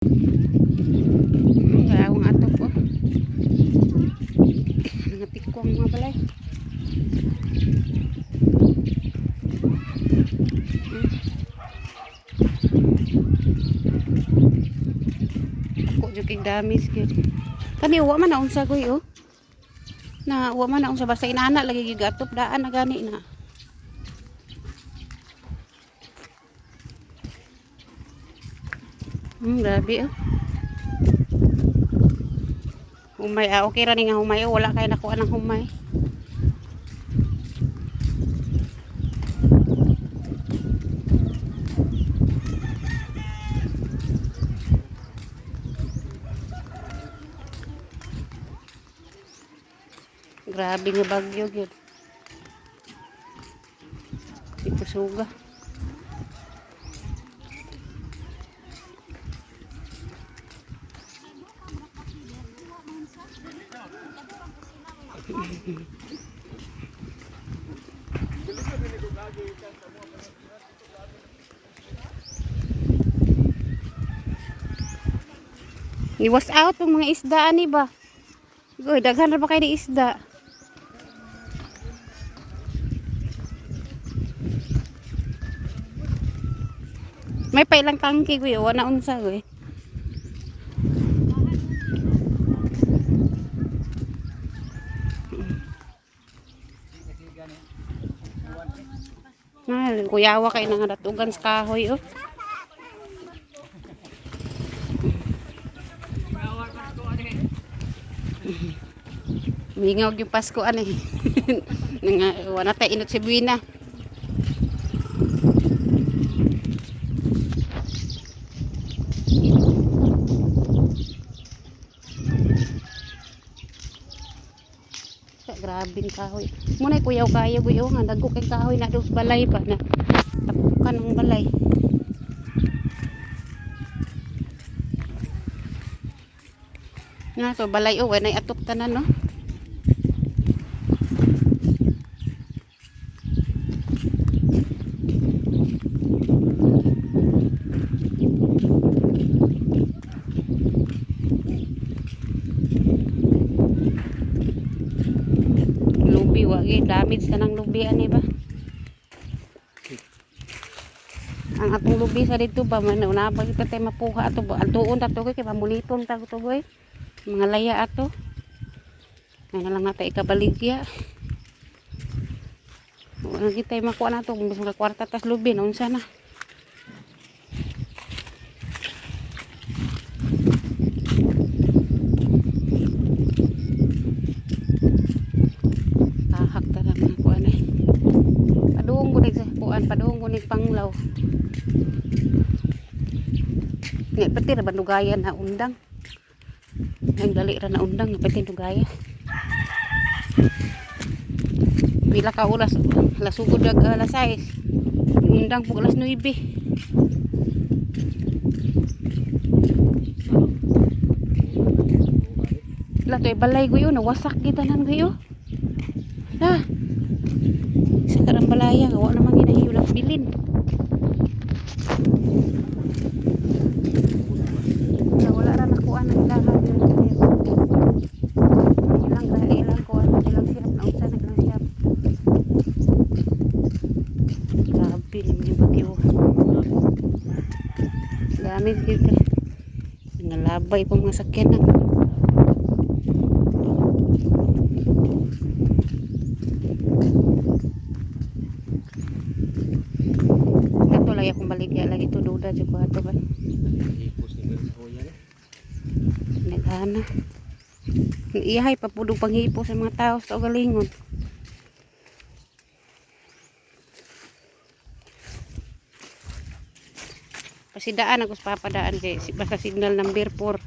Akong atop oh. Mga tikwang mga balay. Ako jud kay damage gyud. Kani wa man na unsa goy oh. Na wa man na unsa basta inana lagi gyud atop daan na gani na. Grabe oh. Humay, okay ra ni nga humay oh. Wala kay nakuha ng humay. Grabe nga bagyo gyud. Di pusuga. Ni-wash out ang mga isda ani ba? Goy, daghan ra ba kay ni isda? May pa ilang tangke goy, wala unsa goy. Ay, kuyawa kay nga datugan sa kahoy oh. Mingaw yung Pasko ani. Nga wala tay inot si Buina. Grabe ang kahoy. Muna'y kuyaw kayo guyo nga dagko kay kahoy na daw sa balay ba na tapukan ang balay. Nga to balay oh nay atok tanan no. Lubi wagi damage na ng lubi ani ba? Ang atong lubi sa dito ba man una pa kita tay mapuha ato ba antuon ta to kay pamuliton ta to goy. Mga laya ato. Ay na lang natin ikabaligya. Wala kita makuha na to kung mga kwarta tas lubi na unsa na. Tahak ta lang mga kuan eh. Paduong ko sa kuan, paduong ko panglaw. Nga pati ra bandugayan na undang. Ang dali ra na undang, pati dugaya. Pila ka oras, lasugod ag alas 6. Undang pug alas 9. La toy balay guyo, nawasak gitanan guyo. Ah. Sa karang balaya, wa namang ginahiyo lang bilin. Wala ra nakuha ng ilaha diri. Ilang ilang kuan, ilang siyap na unsa na ilang siyap. Grabe naman yung bagyo. Gamit dito. Ngalabay pa mga sakyan na. Kato lagi akong baligya lagi to duda jud ko ato ba. Naghana. Iyahay papudong panghipo sa mga tao sa ugalingon. Pasidaan ako sa papadaan kay basta signal number 4.